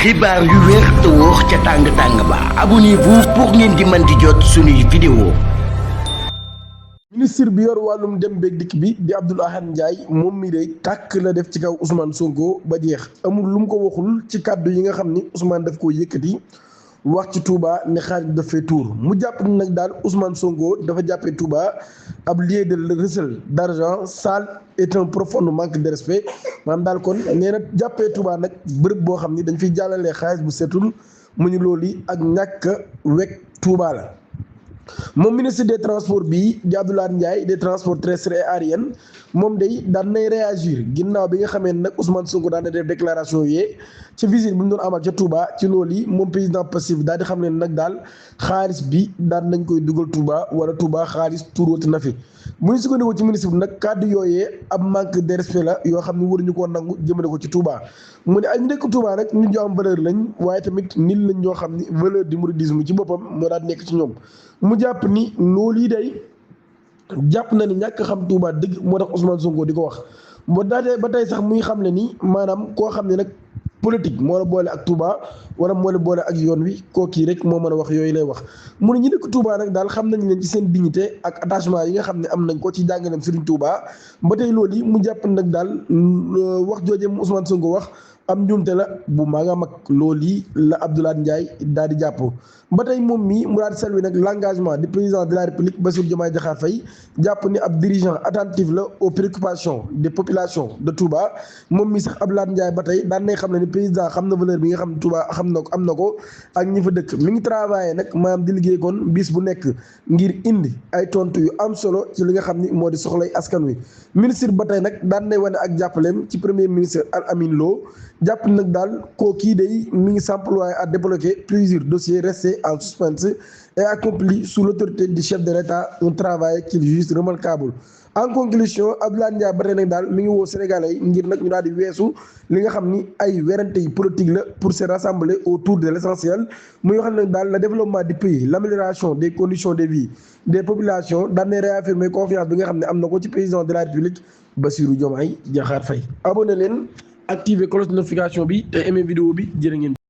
xibaar yu wér te wóor ca tàng ba abonnez-vous pour ngeen di mën di jot suñuy vidéo. ministre bi yor wàllum dem beeg dikk bi di Abdoul Ahad Ndiaye moom mi day tàkk la def ci kaw Ousmane Sonko ba jeex amul lu mu ko waxul ci kàddu yi nga xam ni Ousmane daf koo yëkkati wax ci Touba ne xaalis dafay tuur mu jàpp ni nag daal Ousmane Sonko dafa jàppee Touba ab lieu de recel d'argent sale et un profond manque de respect maanaam daal kon nee na jàppee Touba nag bërëb boo xam ni dañ fiy jàllalee xaalis bu setul mu ñu loolu ak ñàkk wekk Touba la. moom ministre des transports bii di Abdoul Ahad Ndiaye des transports terrestres et aériens moom day daan nay réagir ginnaaw bi nga xamee ne nag Ousmane Sonko daan na def déclaration yee ci visite bi mu doon amal ca Touba ci loolu yi moom président Pastef daal di xam ne nag daal xaalis bi daan nañ koy dugal Touba wala Touba xaalis tuurooti na fi bu ñu sukkandikoo ci ministre bi nag kàddu yooyee ab manque de respect la yoo xam ne waruñu koo nangu jëmale ko ci Touba mu ne ay ñu nekk Touba rek nit ñoo am valeur lañ waaye tamit nit lañ ñoo xam ni valeur du mouridisme ci boppam moo daan nekk ci ñoom mu jàpp ni loolu yi day jàpp na ni ñàkk xam Touba dëgg moo tax Ousmane Sonko di ko wax moo daatee ba tey sax muy xam ne ni maanaam koo xam ne nag politique moo la boole ak Touba wala moo la boole ak yoon wi koo kii rek moo mën a wax yooyu lay wax mu ne ñi nekk Touba nag daal xam nañ leen ci seen dignité ak attachement yi nga xam ne am nañ ko ci jàngaleem Serigne Touba ba tey loolu yi mu jàpp nag daal wax jooje mu Ousmane Sonko wax am njuumte la bu mag a mag loolu yi la Abdoul Ahad Ndiaye daal di jàpp ba tey moom mii mu daal di saluer nag l'engagement du président de la République Bassirou Diomaye Diakhar Faye jàpp ni ab dirigeant attentif la aux préoccupations des populations de Touba moom mii sax Abdoul Ahad Ndiaye ba tey daan nay xam ne ni président xam na valeur bi nga xam ne Touba xam na ko am na ko ak ñi fa dëkk mi ngi travaillé nag maanaam di liggéey kon bis bu nekk ngir indi ay tontu yu am solo ci li nga xam ni moo di soxlay askan wi ministre ba tey nag daan nay wane ak jàppaleem ci premier ministre Al Amin Lo jàpp nag daal koo kii day mi ngi s'employer à débloquer plusieurs dossiers restés en suspens et accompli sous l'autorité du chef de l'État un travail qui est juste remarquable. En conclusion Abdoul Ahad Ndiaye ba tey nag daal mi ngi woo Sénégalais yi ngir nag ñu daal di weesu li nga xam ni ay werante yi politique la pour se rassembler autour de l'essentiel muy wax nag daal le développement du pays l'amélioration des conditions de vie des populations daan na réaffirmer confiance bi nga xam ne am na ko ci président de la République Bassirou Diomaye Diakhar Faye. Abonné leen activer cloche de notification bi te aimé vidéo bi jërë ngeen